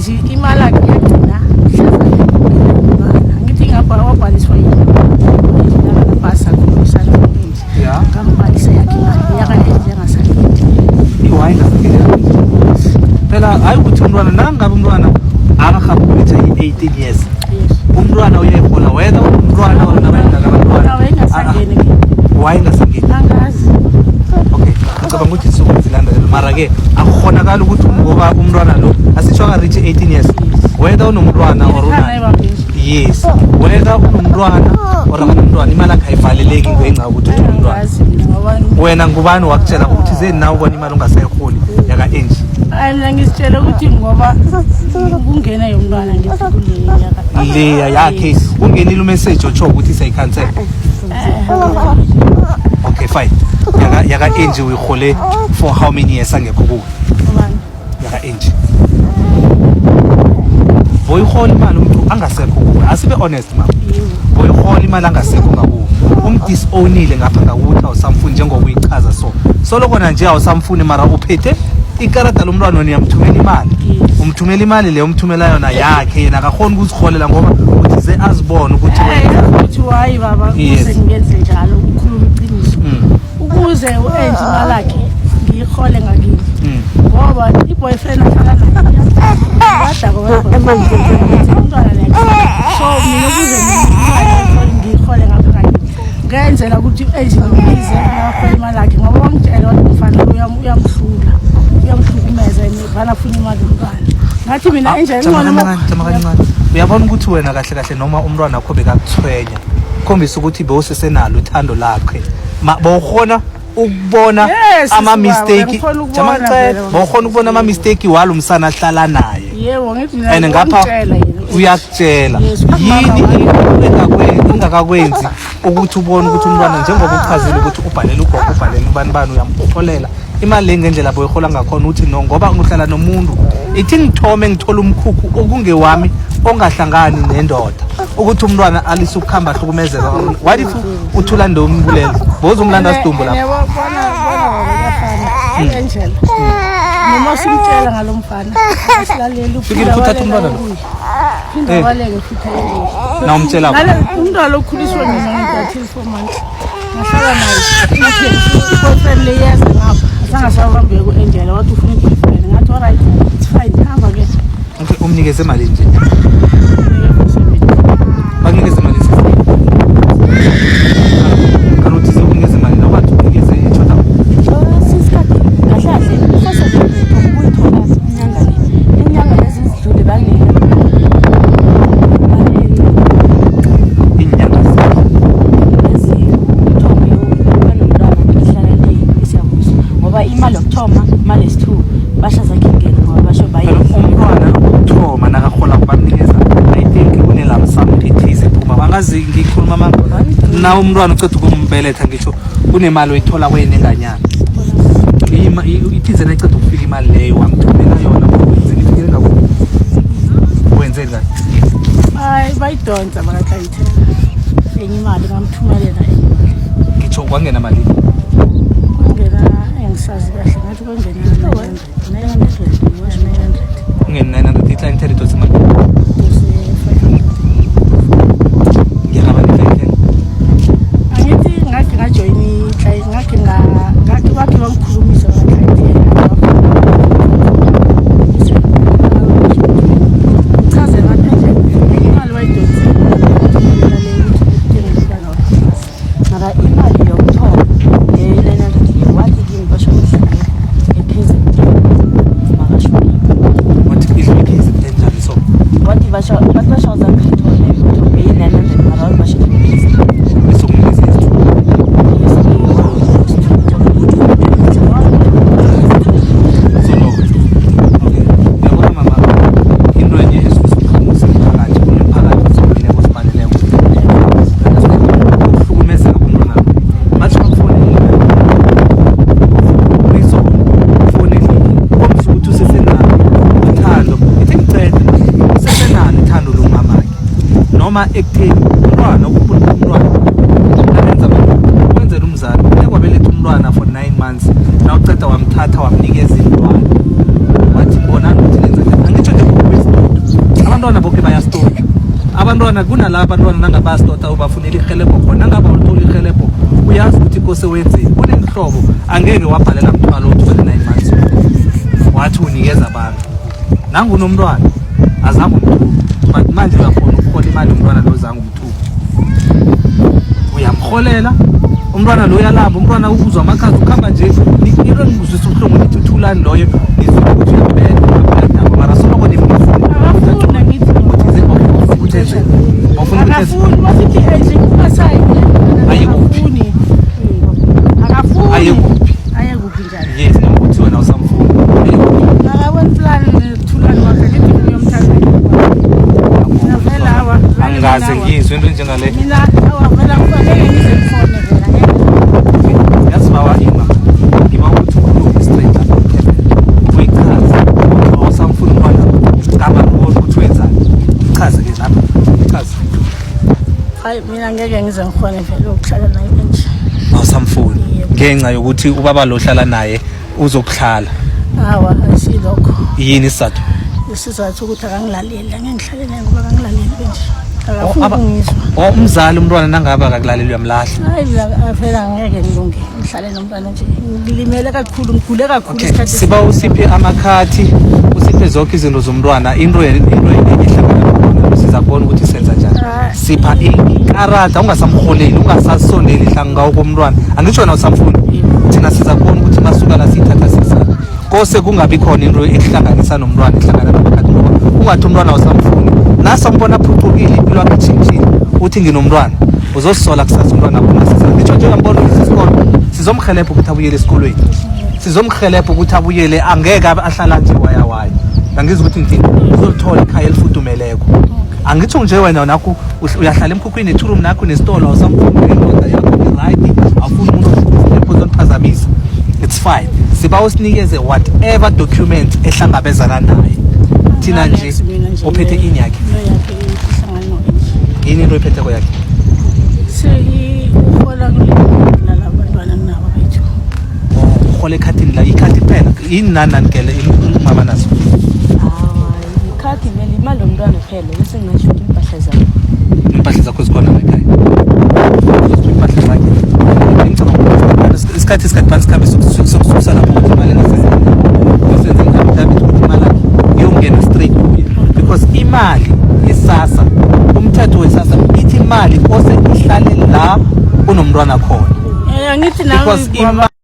U-Angie imali yakhe yagcina mhlazane kungena umntwana. Angithi ngapha wabhaliswa yini? Nakabhasa kulisana u-Angie. Ya. Ngambhalisa yakhe imali yaka-Angie yangasangeni. Why ingasangeni? Phela hayi ukuthi umntwana nangabe umntwana akahambi ukuletha i-18 years. Yes. Umntwana uyayihola whether umntwana or nabantwana abantwana. Nawe ingasangeni ke. Why ingasangeni? Angazi. Okay, ngicabanga ukuthi sizokuzilandelela mara ke akukhonakali ukuthi ngoba umntwana lo asitsho aka-reach 18 years whether unomntwana or Ikhana unani. ibambile. Yes, whether unomntwana or akanomntwana imali akhe ayivaleleki ngenxa yokuthi uthi umntwana. Angazi mina ngoba Wena ngubani wakutshela ukuthi zeni nawe ubona imali ungasayiholi yaka-Angie? Hayi mina ngizitshele ukuthi ngoba kungena yomntwana ngithi kule yaka. Leya yakhe ungenile umessage otsho ukuthi siyayikhansela. Okay, fine. Yaka yaka Angie uyihole for how many years angekho kuwe? Ubani? Yaka Angie. Boyihola imali umuntu angasekho kuwe. Asibe honest mama. Boyihola imali angasekho ngakuwe. Umdisownile ngapha ngakuthi awusamfuni njengoba uyichaza so. Solo kona nje awusamfuni mara uphethe ikarada lomntwana wena uyamthumela imali. Umthumela imali leyo umthumela yona yakhe yena akakhoni ukuziholela ngoba uthi ze azibone ukuthi Eh, wena yazi ukuthi why baba Yes. ukuze ngenze njalo ukukhuluma iqiniso. Ukuze u-Angie imali yakhe ngiyihole ngakini. Ngoba i-boyfriend ahlala naye iyadakwa umntwana naye. So mina ukuze ngiyihole ngapha ngakini ngenzela ukuthi u-Angie ngimbize ngahole imali yakhe ngoba wangitshela wathi umfana uyamhlula uyamhlukumeza and vana afuna imali yomntwana. Ngathi mina Angel Jama ngcono kancane, jama kancane. Uyabona ukuthi wena kahle kahle noma umntwana wakho bekakuthwenya khombisa ukuthi bewusesenalo uthando lakhe bowukhona ukubona Yes, ama-mistake baba, ngikhona ukubona Jama ngicela, vele. bowukhona ukubona ama-mistake walo msana ahlala naye Yebo ngithi mina and ngapha wangitshela yena. uyakutshela Yes, yini mama engakakwenzi ukuthi ubone ukuthi umntwana njengoba uchazile ukuthi ubhalela ugogo ubhalela ubani bani uyamholela imali le ngendlela boyihola ngakhona uthi no ngoba ngihlala nomuntu ithi ngithome ngithole umkhukhu okungewami ongahlangani nendoda ukuthi umntwana alise ukuhamba ahlukumezeka. What if uthula ndombulelo bozumlanda sidumbu lapho? Yebo, bona bona baba kuyafana. Angel. Noma simtshela ngalo mfana asilaleli Fikile futhi uthatha umntwana lo? Phinda Eh. waleke futhi ayeke. Nawumtshela Nale umntwana lo ukhuliswe mina ngithi 4 months. Ngahlala naye. Ngathi i-boyfriend le yeza ngapha. Azange asabambeke ku-Angel wathi ufuna i-boyfriend. Ngathi alright, it's fine. Hamba ke. Okay, umnikeze imali nje bakunikeze imali kanti uthi ukunikeze imali nawathi unikeze itshoda. Sisikhathi kahle kahle ukuyithola inyanga le inyanga lezi zidlule banginika Iinyanga ezithoma yokuba nomntwana ngihlala le eSiyabuswa ngoba imali yokuthoma imali yesi-two basho zakhe ingene ngoba basho Phela bayi umntwana ukuthoma nakahola bamnikeza I think kune-lump sum ethize ephuma bangazi ngikhuluma amanga na umntwana uceda ukumbeletha ngisho kunemali oyithola kwenenganyana ithize nayiceda ukufika imali leyo wamthumela yona wenzeni ifikele ngaku wenzeni kahle? Hayi bayidonsa bakatlayithela. Enye imali ngamthumelela enye imali. Ngitsho kwangena malini? Kwangena engisazi kahle ngathi kwangena 900 900 900. Ungene 900 i-clientele idonsa imali. Dose 500. Ngiyaraba ne-clientele. Angithi ngakhe ngajoyina i-client ngakhe ngakhe bakhe bangikhulumisa baklayithela. Ngichaze ngathi nje enye imali bayidonsile. Le ukuthi uthenge umntwana wakho. Mara imali yokuthoma le-900 leyo wathi kimi basho idlule e-KZN makashonile. Wathi idlule i-KZN njani so? Wathi basho bathi basho zange ngiyithole yokuthoma beyi-900 mara wathi basho idlule e-KZN. Bese ukunikeza isithupha. So no. Okay. Uyabona mama, into enye esikusiqhamusa emphakathi, kunemphakathi osibolileko osibaleleko. Ukuhlukumezeka komntwana. Bathi bakufonele. Izolo ufonelile. Khombisa ukuthi usesenalo uthando. Ithi ngicede. Usesenalo uthando lomamakhe. Noma ekutheni umntwana ukubulala umntwana. Nabenza wenzela umzali. Ekwabeletha umntwana for 9 months. Nawuceda wamthatha wamnikeza intwana. Wathi mbonani ukuthi nenza njani. Angitsho nje Abantwana boke bayastota. Abantwana kunala abantwana nangabayastota ubafunela irhelebho khona. Nangabe awulitholi irhelebho uyazi ukuthi kose wenzeni. Kunenhlobo angeke wabhalela mthwalo uthwele 9 months. Wathi unikeza abantu. Nangu unomntwana azange umthuke. But manje uyakhona ukuhola imali yomntwana lo zange umthuke. Uyamholela umntwana lo uyalamba, umntwana uzwa amakhaza ukhamba nje. Into engizwisa ubuhlungu nithi uthulani loyo nizwe ukuthi uyabheda uyadakwa mara soloko nimfuna Akafuni angithi. ukuthi ze okay ufuna ukuthi enzeni? Ufuna ukuthi enzeni? Akafuni masithi Angie ubasayi. Aye kuphi? Akafuni. Akafuni. Aye kuphi? Aye kuphi njani? Yes, nokuthi wena usamfuna. Aye kuphi? Akaboni plan Thulani wakhe ngithi ngiyomthanda. Mina vele awa. Angikaze ngizwe into enjengale. Mina awa vele angeke ngize ngifone vele angeke. Yazi bawa ima. Ngiba ukuthi ukhulume straight lapha kuphela. Uyichaze. Awusamfuni umntwana. Ngaba ngibona ukuthi wenzani. Ichaze ke lapha. Ichaze. Hayi mina ngeke ngize ngikhone vele ukuhlala naye nje. Awusamfuni. Ngenxa yokuthi ubaba lo hlala naye uzokuhlala. Awa asilokho. Yini isizathu? Isizathu ukuthi akangilaleli, angeke ngihlale naye ngoba akangilaleli nje. Akafuni ukungizwa. Oh, umzali umntwana nangabe akakulaleli uyamlahla. Hayi mina vele angeke ngilunge ngihlale nomntwana nje. Ngilimele kakhulu, ngigule kakhulu Okay, isikhathi. siba usiphe amakhathi, usiphe zonke izinto zomntwana, into ehlangana khona siza kubona ukuthi senza njani. Ah. Sipha ikarada ungasamholeli, ungasasondeli hlangana komntwana. Angitsho wena usamfuni. Thina siza kubona ukuthi masuka la siyithatha sisaphi. Kose kungabi khona into ehlanganisa nomntwana ehlangana namakhathi ngoba ungathi umntwana awusamfuni. Nasambona aphucukile impilo yakhe itshintshile, uthi nginomntwana. Uzosola kusasa umntwana wakho ungasasa. Ngitsho njengambona ukuthi isikolo sizomhelebha ukuthi abuyele esikolweni. Sizomhelebha ukuthi abuyele angeke ahlala nje waya waya. Angizwa ukuthi ngithini. Uzolithola ikhaya elifudumeleko. Angitsho nje wena nakho uyahlala emkhukhwini ne-two room nakho nesitolo awusamfuni indoda yakho i-right awufuni umuntu ozoniphazamisa. It's fine. Siba usinikeze whatever document ehlangabezana naye. Thina nje Mina nje uphethe ini yakhe. Into yakhe ihlangana no-Angie. Yini into oyiphetheko yakhe? Seyihola kule nalaba bantwana nginabo bethu. Uhola ekhathini la ikhathi kuphela. Yini nani nani gele umama naso? Hawa, ikhadi vele imali yomntwana kuphela bese ngingasho ukuthi impahla zami. Impahla zakho zikhona la ekhaya. Impahla zakhe. Ngicabanga ukuthi isikhathi isikhathi phansi sikhambe sokususa lapho ukuthi imali engasenze. Usenze i-affidavit ukuthi imali yakhe iyongena straight kuye because imali yeSASSA umthetho weSASSA ithi imali kose ihlale la unomntwana khona. Eh angithi nawe Because baba.